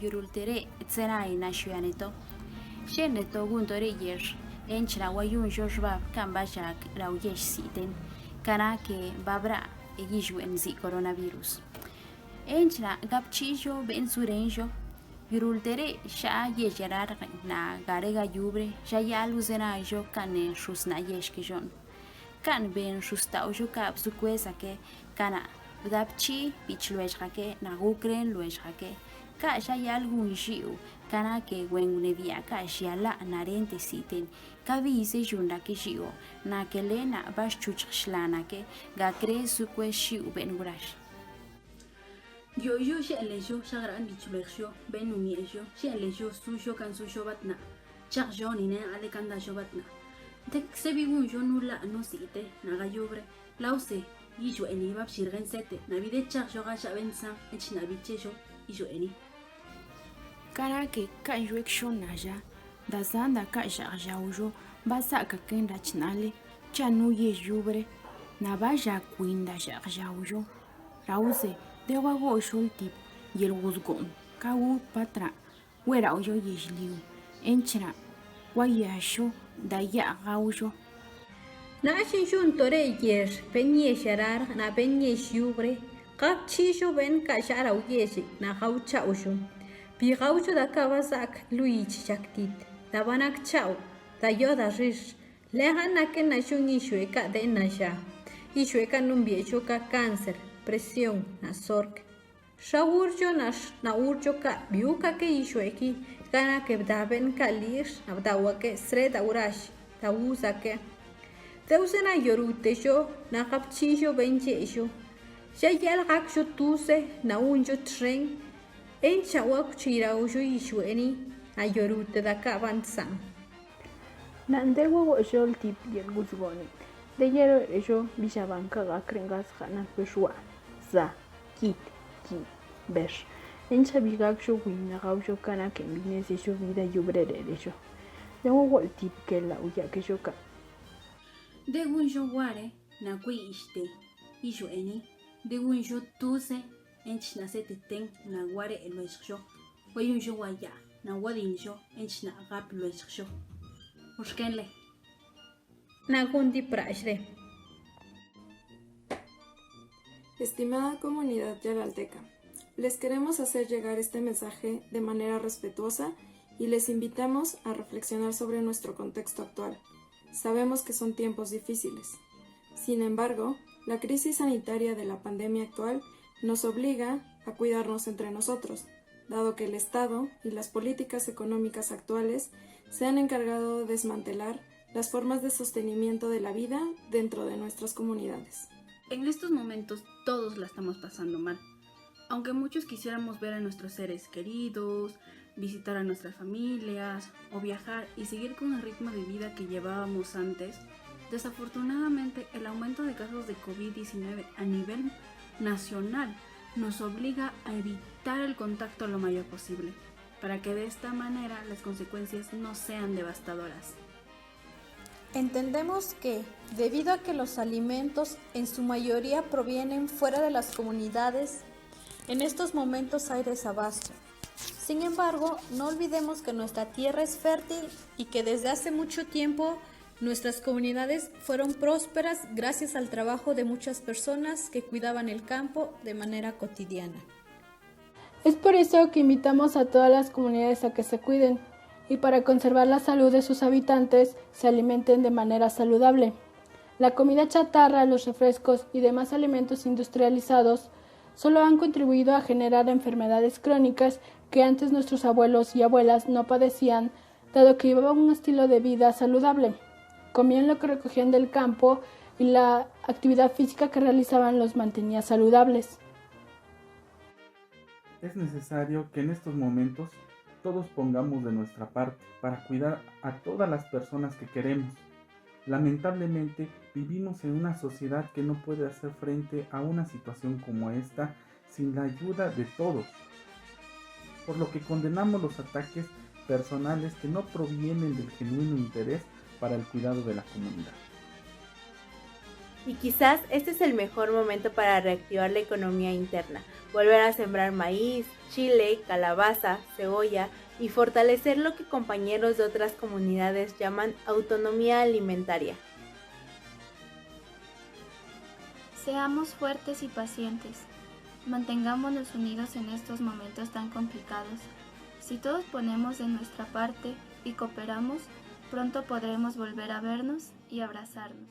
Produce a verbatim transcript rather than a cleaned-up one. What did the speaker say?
Yurultere tsenai na shuyaneto. Sheneto gunto reyer, enchna wayunjo shbab kan bayak rauyesh siten, kanake babra e yishwen si coronavirus. Enchna gabchijo ben surenjo. Yurultere sha yesharar na gare gayubre, sha yaluzenajo kane shusna yeshkijon. Kan ben shustaujo ka bsukwesake, kana bdabchi bich lueshake, na gukren lueshake, ka sha yalgun jiu, kanake wengunedia ka shiala narente siten, ka bise junrake jiu, na kelena bash chuchxshlanake, gakre sukwe jiu ben gurash. Yoyo shenlejo, shagra bich luejo, ben uniejo, shenlejo, sujo kan sujo batna, chakjo nine ale kandajo batna. Tek sebi gunjo nula nu site, na gayubre, lause, yishweni bab shirgen sete, na bide chakjo gasha ben san, ech na bichejo, yishweni. Kanake ka yuekjo naya, da sanda ka shakjaujo, ba saka ken rachnale, cha nu yeyubre, na ba yakwin da shakjaujo. Rause, de wago shultip, yel guzgon, ka wu patra, weraujo yeshliu, enchra, wayasho, da yagaujo. Na shin shun tore yer, ben yesharar, na ben yeshubre, gabchijo ben ka sharau yeshi, na gauchaujo. Bigaujo da ka ba sak luich shaktit, da banak chau, da yo da rish, Legan nake na shun yishweka de nasha. Yishweka numbiejo ka cáncer, presión, na sork. Sha urjo na sh-, na urjo ka biuka ke yishweki, gana ke bdaben ka lir, na bdawake sre da urash, da uzake. Deuse na yorutejo, na gabchijo benjejo. Sha yalgakjo tuse, na unjo tren. Encha wa kuchiraujo yishweni, na yorute da ka bansan. Na nde wowo shol tip yel gusgoni. De yero ejo bishabanka gakren gas ganan peshwa. Za, kit, ki, ber. Encha bigak sho wina gau sho kana ken bine se sho vida yubre re re sho. De wowo tip ke la uya ke sho ka. De gun sho ware na kui ishte. Isho eni. De gun sho tuse. Ench na se teten na ware el weshk sho. Wayun sho waya na wadin sho. Ench na gap el weshk sho. Ushkenle. Estimada comunidad yalalteca, les queremos hacer llegar este mensaje de manera respetuosa y les invitamos a reflexionar sobre nuestro contexto actual. Sabemos que son tiempos difíciles. Sin embargo, la crisis sanitaria de la pandemia actual nos obliga a cuidarnos entre nosotros, dado que el Estado y las políticas económicas actuales se han encargado de desmantelar las formas de sostenimiento de la vida dentro de nuestras comunidades. En estos momentos todos la estamos pasando mal. Aunque muchos quisiéramos ver a nuestros seres queridos, visitar a nuestras familias o viajar y seguir con el ritmo de vida que llevábamos antes, desafortunadamente el aumento de casos de covid diecinueve a nivel nacional nos obliga a evitar el contacto lo mayor posible, para que de esta manera las consecuencias no sean devastadoras. Entendemos que, debido a que los alimentos en su mayoría provienen fuera de las comunidades, en estos momentos hay desabasto. Sin embargo, no olvidemos que nuestra tierra es fértil y que desde hace mucho tiempo nuestras comunidades fueron prósperas gracias al trabajo de muchas personas que cuidaban el campo de manera cotidiana. Es por eso que invitamos a todas las comunidades a que se cuiden y, para conservar la salud de sus habitantes, se alimenten de manera saludable. La comida chatarra, los refrescos y demás alimentos industrializados solo han contribuido a generar enfermedades crónicas que antes nuestros abuelos y abuelas no padecían, dado que llevaban un estilo de vida saludable. Comían lo que recogían del campo y la actividad física que realizaban los mantenía saludables. Es necesario que en estos momentos todos pongamos de nuestra parte para cuidar a todas las personas que queremos. Lamentablemente, vivimos en una sociedad que no puede hacer frente a una situación como esta sin la ayuda de todos, por lo que condenamos los ataques personales que no provienen del genuino interés para el cuidado de la comunidad. Y quizás este es el mejor momento para reactivar la economía interna, volver a sembrar maíz, chile, calabaza, cebolla y fortalecer lo que compañeros de otras comunidades llaman autonomía alimentaria. Seamos fuertes y pacientes. Mantengámonos unidos en estos momentos tan complicados. Si todos ponemos de nuestra parte y cooperamos, pronto podremos volver a vernos y abrazarnos.